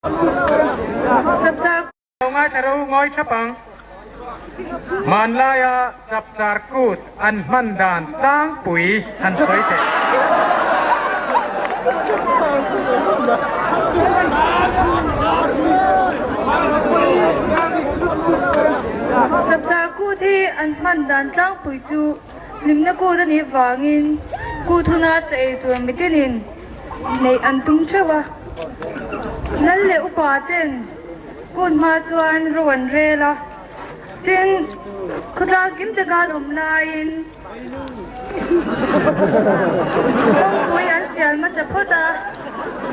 Chapchar Lo ngaithla ro ngawi thap ang. Hmanlaia chapchar kut an hman dan tlangpui han sawi teh. Chapchar kut hi an hman dan tlangpui chu hlimna kut a nih vangin kut huna sa ei tur mitinin neih an tum theuh a. Lal leh upa ten kut hma chuan ro an rel a, tin khawtlang kim taka an awm laiin kawngpui an sial hmasa phawt a,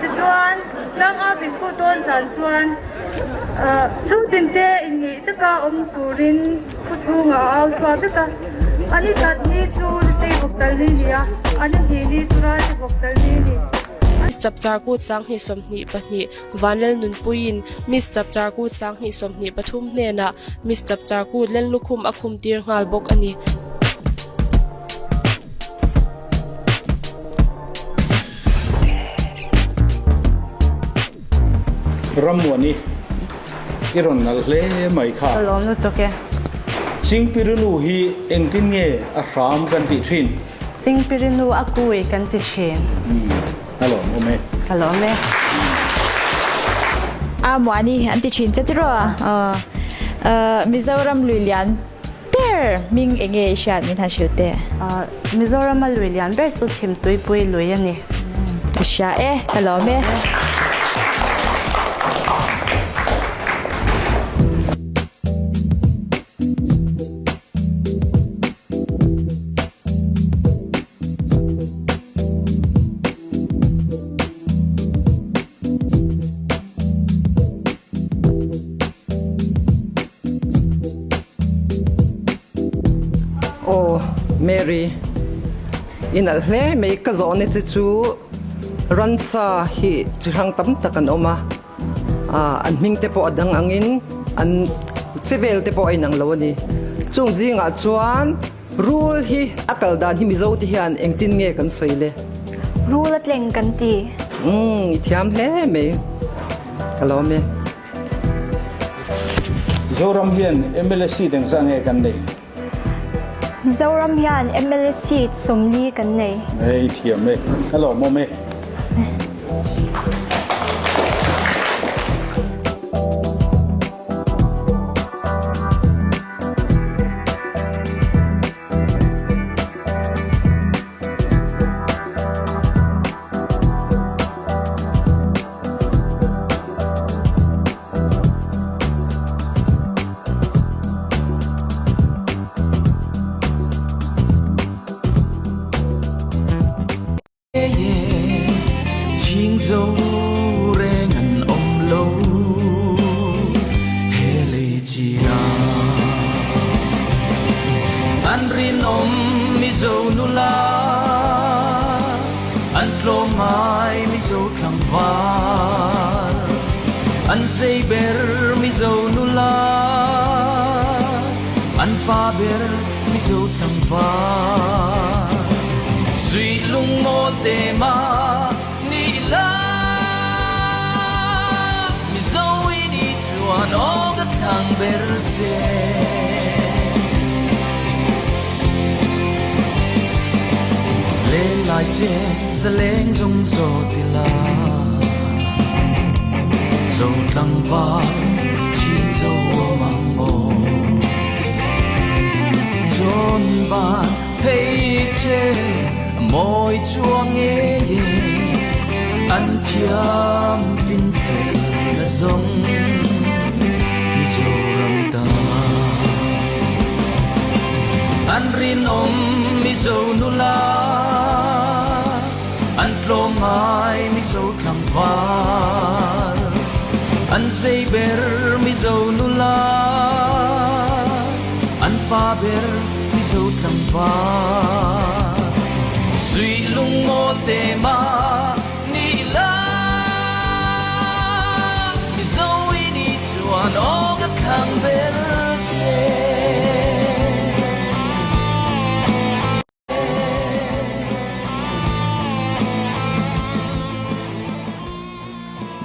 tichuan tlangau in kut dawn zan chuan chhungtin te inngeih taka awm turin khaw chhungah a au chhuak vek a, a ni khat ni chu Lusei bawk tal ni ni a, a ni hnih ni chu Ralte bawk tal ni ni. Miss Chapchar Kut 2022 Vanlal Nunpuiin Miss Chapchar Kut 2023 hnenah Miss Chapchar Kut Lallukhum a khum tir nghal bawk a ni. Rammuani i rawn nalh hle mai kha. Ka lawm lutuk e. Chingpirinu hi engtin nge a hram kan tih thin? Chingpirinu a kui kan ti thin. Ka lawm awm e. Ka lawm e. A Muani an ti thin che tiraw? Aw. Mizoram lui lian ber hming eng nge i hriat min han hrilh teh? Mizorama lui lian ber chu Chhimtuipui lui a ni. Ka hria e, ka lawm e. Aw Mary, i nalh hle mai ka zawhna che chu ransa hi chi hrang tam tak an awm a. An hming te pawh a dang angin an che vel te pawh a inang lo a ni. Chung zingah chuan rul hi a kal dan hi Mizo te hian engtin nge kan sawi le? Rul a tleng kan ti. Umm, i thiam hle mai. Ka lawm e. Zoram hian mla seat engzah nge kan neih? Mizoram hian mla seat 40 kan nei. Hei thiam e, ka lawmawm e.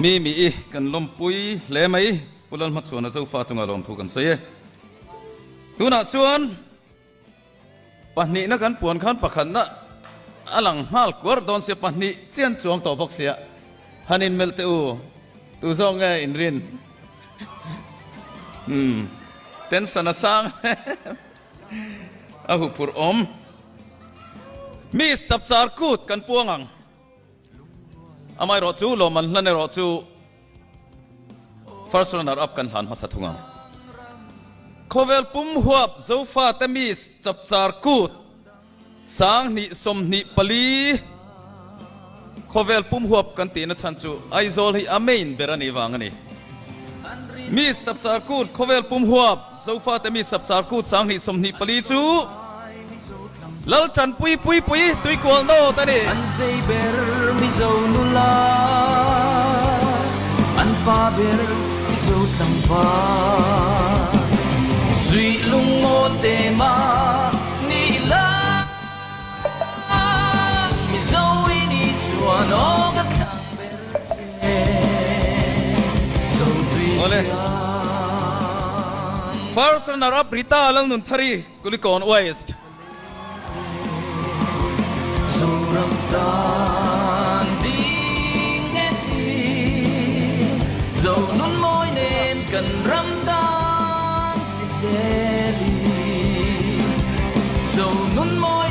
Mi mi i kan lawmpui hle mai. Pu Lalhmachhuana Zofa chunga lawmthu kan sawi e. Tunah chuan pahnihna kan puan khan pakhatna a lang nghal kuar dawn sia, pahnih chian chuang tawh bawk sia. Han inmelh teh u, tu zawk nge inrin? Umm, tension a sang a huphurh awm. Miss Chapchar Kut kan puang ang. Amaherawh chu lawmman hlan erawh chu First runner up kan hlan hmasa thung ang. Khawvel pum huap Zofate Miss Chapchar Kut 2024 Khawvel pum huap kan tihna chhan chu Aizawl hi a main ber a nih vang a ni. Miss Chapchar Kut Khawvel pum huap Zofate Miss Chapchar Kut 2024 chu Lal Tanpui Pui Pui Tuikual Nawt a ni. An zei ber Mizo nula, an pa ber Mizo tlangval. Suih lungmawl te mah ni ila, Mizo i ni chuan aw ka thlang ber che. Zo tui thiam. First runner up Rita Lalnunthari. Kulikawn West. Zoram tan ding nghetin, Zo nun mawi nen kan ram tan ti zelin, Zo nun mawi.